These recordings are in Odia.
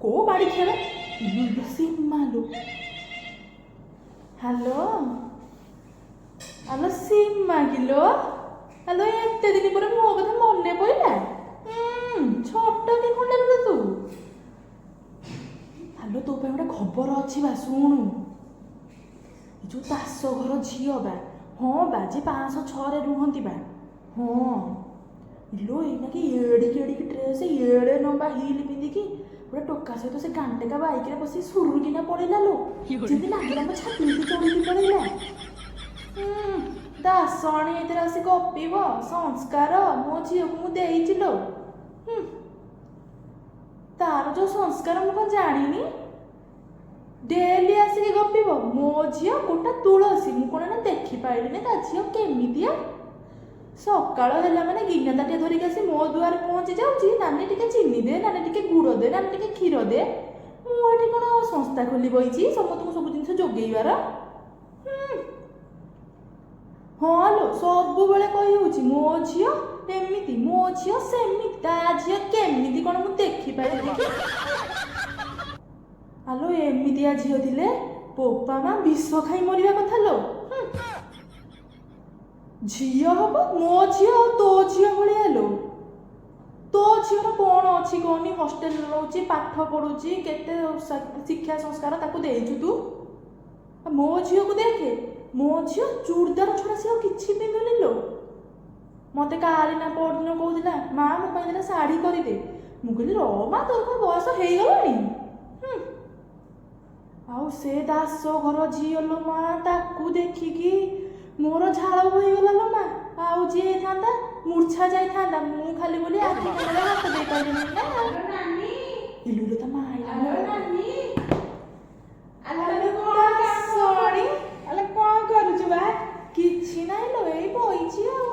କୋଉ ବାଡ଼ି ଖେଳ ଇଲୋ ଇଲୋ ସୀମା ଲୋ। ହ୍ୟାଲୋ, ହ୍ୟାଲୋ, ସୀମା କିଲୋ? ହ୍ୟାଲୋ, ଏତେ ଦିନ ପରେ ମୋ କଥା ମନେ ପଇଲା? ଛୋଟ କି ଖଣ୍ଡେ ତୁ। ହ୍ୟାଲୋ, ତୋ ପାଇଁ ଗୋଟେ ଖବର ଅଛି ବା, ଶୁଣୁ। ଏ ଯୋଉ ଦାସ ଘର ଝିଅ ବା, ହଁ ବା, ଯେ 506ରେ ରୁହନ୍ତି ବା, ହଁ ଇଲୋ, ଏଇନାକି ଏଡ଼ିକି ଏଡ଼ିକି ଡ୍ରେସ୍, ଏଡ଼େ ଲମ୍ବା ହିଲ୍ ପିନ୍ଧିକି ଗୋଟେ ଟୋକା ସହିତ ସେ ଗାଣ୍ଡେକା ବାଇକରେ ବସି ସୁରୁକିନା ପଳେଇଲା ଲୋ। ଯେମିତି ଲାଗିଲା ମୋ ଛାତି ଭିତରେ ଚଢ଼ିକି ପଳେଇଲା। ଦାସଣୀ ଏଥିରେ ଆସି ଗପିବ ସଂସ୍କାର। ମୋ ଝିଅକୁ ମୁଁ ଦେଇଛି ଲୋ। ତାର ଯୋଉ ସଂସ୍କାର ମୁଁ କଣ ଜାଣିନି? ଡେଲି ଆସିକି ଗପିବ। ମୋ ଝିଅ ଗୋଟା ତୁଳସୀ। ମୁଁ କଣ ନା ଦେଖିପାରିଲିନି ତା ଝିଅ କେମିତିଆ? ସକାଳ ହେଲା ମାନେ ଗିନା ତାଟିଆ ଧରିକି ଆସି ମୋ ଦୁଆରେ ପହଞ୍ଚି ଯାଉଛି, "ନାନୀ, ଟିକେ ଚିନି ଦେ, ନାନୀ, ଟିକେ ଗୁଡ଼ ଦେ, ନାନୀ, ଟିକେ କ୍ଷୀର ଦେ।" ମୁଁ ଏଠି କଣ ସଂସ୍ଥା ଖୋଲି ବଇଛି ସମସ୍ତଙ୍କୁ ସବୁ ଜିନିଷ ଯୋଗେଇବାର? ହଁ ଲୋ, ସବୁବେଳେ କହି ହଉଛି ମୋ ଝିଅ ଏମିତି, ମୋ ଝିଅ ସେମିତି। ତା ଝିଅ କେମିତି କଣ ମୁଁ ଦେଖିପାରିଲି କି? ଆଲୋ, ଏମିତିଆ ଝିଅ ଥିଲେ ବୋପା ମା ବିଷ ଖାଇ ମରିବା କଥା ଲୋ। ଝିଅ ହବ ମୋ ଝିଅ ଆଉ ତୋ ଝିଅ ଭଳିଆ ଲୋ। ତୋ ଝିଅର କଣ ଅଛି କହନି? ହଷ୍ଟେଲରେ ରହୁଛି, ପାଠ ପଢୁଛି, କେତେ ଶିକ୍ଷା ସଂସ୍କାର ତାକୁ ଦେଇଛୁ ତୁ। ଆଉ ମୋ ଝିଅକୁ ଦେଖେ, ମୋ ଝିଅ ଚୁଡ଼ିଦାର ଛଡ଼ା ସେ ଆଉ କିଛି ପିନ୍ଧୁନି ଲୋ। ମତେ କାଲି ନା ପରଦିନ କହୁଥିଲା, "ମା, ମୋ ପାଇଁ ଦିଟା ଶାଢ଼ୀ କରିଦେ।" ମୁଁ କହିଲି, "ର ମା, ତୋର କଣ ବୟସ ହେଇଗଲାଣି?" ଆଉ ସେ ଦାସ ଘର ଝିଅ ଲୋ ମା, ତାକୁ ଦେଖିକି ମୋର ଝାଳ ବୋହିଗଲା ଲୋ ମା। ଆଉ ଯିଏ ହେଇଥାନ୍ତା ମୂର୍ଚ୍ଛା ଯାଇଥାନ୍ତା। ମୁଁ ଖାଲି ବୋଲି ଆଖି କାନରେ ହାତ ଦେଇପାରିଲିନି ନା। ନାନୀ। ଇଲୁ ଇଲୁ, ତା ମା ଆଇଲା। ଆଲୋ ନାନୀ, ଆଲୋ। ଆଲୋ। କଣ? ଦାସଣୀ। ଆଲୋ, କଣ କରୁଛୁ ବା? କିଛି ନାହିଁ ଲୋ, ଏଇ ବଇଛି ଆଉ।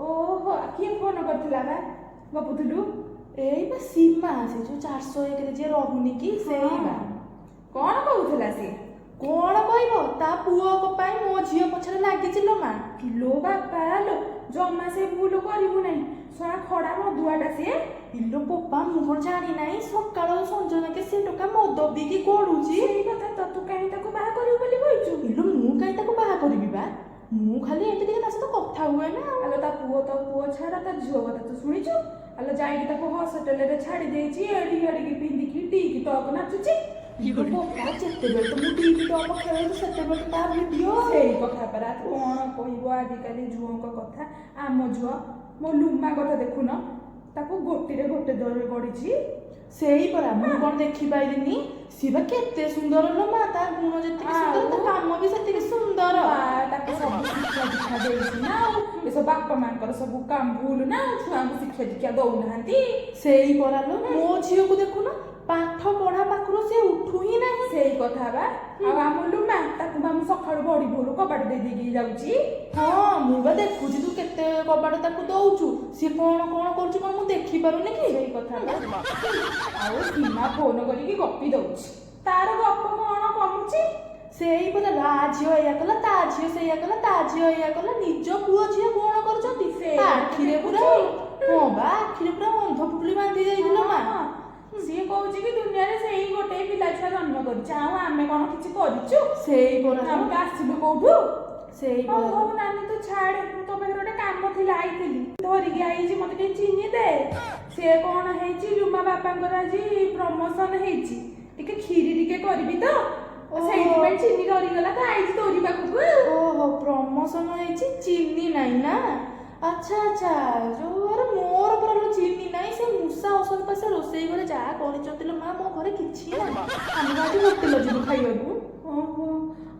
ଓହୋ, କିଏ ଫୋନ କରିଥିଲା ବା, ଗପୁଥିଲୁ? ଏଇ ବା ସୀମା, ସେ ଯୋଉ 401ରେ ଯିଏ ରହୁନି କି, ସେଇ ବା। କଣ କହୁଥିଲା ସିଏ? କଣ କହିବ, ତା ପୁଅଙ୍କ ପାଇଁ ମୋ ଝିଅ ପଛରେ ଲାଗିଛି ଲୋ ମା। କିଲୋ ବାପା ଲୋ, ଜମା ସେ ଭୁଲ କରିବୁ ନାହିଁ। ଶଳା ଖଡା ମଦୁଆଟା ସିଏ। ଇଲୋ ବୋପା, ମୁଁ କଣ ଜାଣି ନାହିଁ? ସକାଳ ସଞ୍ଜ ଯାକେ ସେ ଟୋକା ମଦ ପିଇକି ଗଡୁଛି। ସେଇ କଥା ତ, ତୁ କାହିଁ ତାକୁ ବାହା କରିବୁ ବୋଲି କହିଛୁ? ଇଲୋ, ମୁଁ କାହିଁ ତାକୁ ବାହା କରିବି ବା? ମୁଁ ଖାଲି ଏମିତି ଟିକେ ତା ସହିତ କଥା ହୁଏ ନା ଆଉ। ଆଲୋ, ତା ପୁଅ ତ ପୁଅ ଛାଡ, ତା ଝିଅ କଥା ତୁ ଶୁଣିଛୁ? ଆଲୋ, ଯାଇକି ତାକୁ ହଷ୍ଟେଲରେ ଛାଡି ଦେଇଛି, ଏଡିକି ଏଡିକି ପିନ୍ଧିକି ଟିକି ଟକ୍ ନାଚୁଛି। ଇଲୋ ବୋପା, ଯେତେବେଳେ ତ ମୁଁ ଟିଭି ଟପ୍ ଖେଳୁଛି, ସେତେବେଳେ ତ ତା ଭିଡିଓ। ସେଇ କଥା ପରା। କଣ କହିବ ଆଜିକାଲି ଝିଅଙ୍କ କଥା। ଆମ ଝିଅ, ମୋ ଲୁମା କଥା ଦେଖୁନ, ତାକୁ ଗୋଟିରେ ଗୋଟେ ଦରରେ ଗଢିଛି। ସେଇ ପରା, ମୁଁ କଣ ଦେଖିପାରିଲିନି? ସିଏ ବା କେତେ ସୁନ୍ଦର ଲୋ ମା। ତା ଗୁଣ ଯେତିକି ସୁନ୍ଦର, ତା ଆଉ? କାମ ବି ସେତିକି ସୁନ୍ଦର। ମା ତାକୁ ସବୁ ଶିକ୍ଷା ଦୀକ୍ଷା ଦେଇଛି ନା ଆଉ। ଏସବୁ ବାପା ମାଙ୍କର ସବୁ କାମ ଭୁଲ ନା ଆଉ, ଛୁଆଙ୍କୁ ଶିକ୍ଷା ଦୀକ୍ଷା ଦଉନାହାନ୍ତି। ସେଇ ପରା ଲୋ, ମୋ ଝିଅକୁ ଦେଖୁନ, ପାଠ ପଢା ପାଖରୁ ସେ ଉଠୁ ହିଁ ନାହିଁ। ସେଇ କଥା ବା। ଆଉ ଆମ ଲୁମା, ତାକୁ ବା ମୁଁ ସକାଳୁ ବଡି ଭୋରୁ କବାଟ ଦେଇ ଦେଇକି ଯାଉଛି। ହଁ, ମୁଁ ବା ଦେଖୁଛି ତୁ କେତେ କବାଟ ତାକୁ ଦଉଛୁ। ସିଏ କଣ କଣ କରୁଛି କଣ ମୁଁ ଦେଖିପାରୁନି କି? ସେଇ କଥା ବା। ଆଉ ସୀମା ଫୋନ କରିକି ଗପି ଦଉଛି, ତାର ଗପ କଣ କମୁଛି? ସେଇ ପରା, ତା ଝିଅ ଏଇଆ କଲା, ତା ଝିଅ ସେଇଆ କଲା, ତା ଝିଅ ଏଇଆ କଲା। ନିଜ ପୁଅ ଝିଅ କଣ କରୁଛନ୍ତି? ସେଇଆ ଆଖିରେ ପୁରା ଦେଖୁଛି। ହଁ ବା, ଆଖିରେ ପୁରା ଅନ୍ଧ ପୁଟୁଳି ବାନ୍ଧି ଦେଇଥିଲ ମା। ହଁ, ସିଏ କହୁଛି କି ଦୁନିଆରେ ସେଇ ଗୋଟେ ପିଲା ଛୁଆ ଜନ୍ମ କରିଛି, ଆଉ ଆମେ କଣ କିଛି କରିଛୁ? ସେଇ ପରା। ଆମେ ତ ଆସିଲୁ କୋଉଠୁ? ସେଇ ହଉ। ପରା। ହଉ ନାନୀ, ତୁ ଛାଡେ। ମୁଁ ତୋ ପାଖରେ ଗୋଟେ କାମ ଥିଲା, ଆଇଥିଲି, ଧରିକି ଆଇଛି, ମତେ ଟିକେ ଚିନି ଦେ। ସେ କଣ ହେଇଛି, ରୁମା ବାପାଙ୍କର ଆଜି ପ୍ରମୋସନ ହେଇଛି, ଟିକେ କ୍ଷୀରି ଟିକେ କରିବି ତ। ଓହୋ। ସେଇଥିପାଇଁ ଚିନି ସରିଗଲା ତ, ଆଇଛି ତୋରି ପାଖକୁ ଆଉ। ଓହୋ, ପ୍ରମୋସନ ହେଇଛି, ଚିନି ନାହିଁ ନା? ଆଚ୍ଛା ଆଚ୍ଛା। ଯୋଉ ଆରେ, ମୋର ପରା ଲୋ ଚିନି ନାହିଁ। ସେ ମୂଷା ଔଷଧ ପା ସେ ରୋଷେଇ ଘରେ ଯାହା କରିଛନ୍ତି ଲୋ ମା, ମୋ ଘରେ କିଛି ନାହିଁ। ଆମେ ବା ଆଜି ହୋଟେଲ ଯିବୁ ଖାଇବାକୁ। ଓହୋ,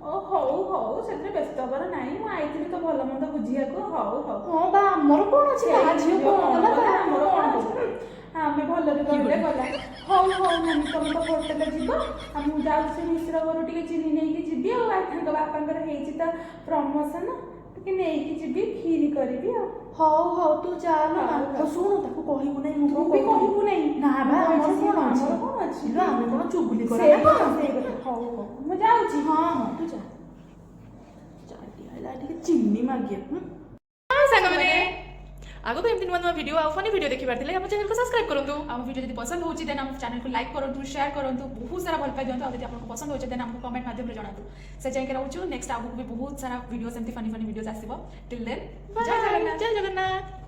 ଓ ହଉ ହଉ, ସେଥିରେ ବ୍ୟସ୍ତ ହବାର ନାହିଁ। ମୁଁ ଆଇଥିଲି ତ ଭଲ ମନ୍ଦ ବୁଝିବାକୁ। ହଉ ହଉ। ହଁ ବା, ଆମର କଣ ଅଛି? ତା ଝିଅ କଣ କଲା, ତା ଆମର ଆମର କଣ କଣ ଅଛି? କଲା? ଆମେ ଭଲରେ ରହିଲେ ଗଲା। ହଉ ହଉ ନାନୀ, ତମେ ତ ହୋଟେଲ ଯିବ, ଆଉ ମୁଁ ଯାଉଛି ସେ ମିଶ୍ର ଘରୁ ଟିକେ ଚିନି ନେଇକି ଯିବି। ଆଉ ଆଉ ତାଙ୍କ ବାପାଙ୍କର ହେଇଛି ତ ପ୍ରମୋସନ, ଟିକେ ନେଇକି ଯିବି, କ୍ଷୀରି କରିବି ଆଉ। ହଉ ହଉ, ତୁ ଯା ଲୋ ମା। ହଉ, ହଉ। ହଉ, ଶୁଣୁ, ତାକୁ କହିବୁ ନାହିଁ ମୁଁ ତୁ କଣ ବି କହୁଥିଲି। କହିବୁ ନାହିଁ। ନା ବା, ଆମର କଣ ଅଛି? ଆମର କଣ ଅଛି? ଇଲୋ, ଆମେ କଣ ଚୁଗୁଲି କରା ସେଇ ନା କଣ? କଥା, ସେଇ କଥା। ହଉ ହଉ, ମୁଁ ଯାଉଛି। ହଁ ହଁ, ତୁ ଯା। ଚାଲି ଆଇଲା ଟିକେ ଚିନି ମାଗିବାକୁ। ହଁ ସାଙ୍ଗମାନେ, ଆଗକୁ ଏମିତି ନୂଆ ନୂଆ ଭିଡ଼ିଓ ଆଉ ଫନି ଭିଡ଼ିଓ ଦେଖିବାର ଥିଲେ ଆମ ଚ୍ୟାନେଲକୁ ସବସ୍କ୍ରାଇବ୍ କରନ୍ତୁ। ଆମ ଭିଡ଼ିଓ ଯଦି ପସନ୍ଦ ହେଉଛି, ଦେନ୍ ଆମ ଚ୍ୟାନେଲକୁ ଲାଇକ୍ କରନ୍ତୁ, ସେୟାର କରନ୍ତୁ, ବହୁତ ସାରା ଭଲ ପାଇ ଦିଅନ୍ତୁ। ଆଉ ଯଦି ଆପଣଙ୍କୁ ପସନ୍ଦ ହେଉଛି, ଦେନ୍ ଆମକୁ କମେଣ୍ଟ ମାଧ୍ୟମରେ ଜଣାନ୍ତୁ। ସେ ଯାଇକି ରହୁଛୁ। ନେକ୍ସଟ ଆଗକୁ ବି ବହୁତ ସାରା ଭିଡ଼ିଓ, ସେମିତି ଫନି ଫନି ଭିଡ଼ିଓସ୍ ଆସିବ। ଟିଲ୍ ଦେନ୍, ଜୟ ଜଗନ୍ନାଥ। ଜୟ ଜଗନ୍ନାଥ।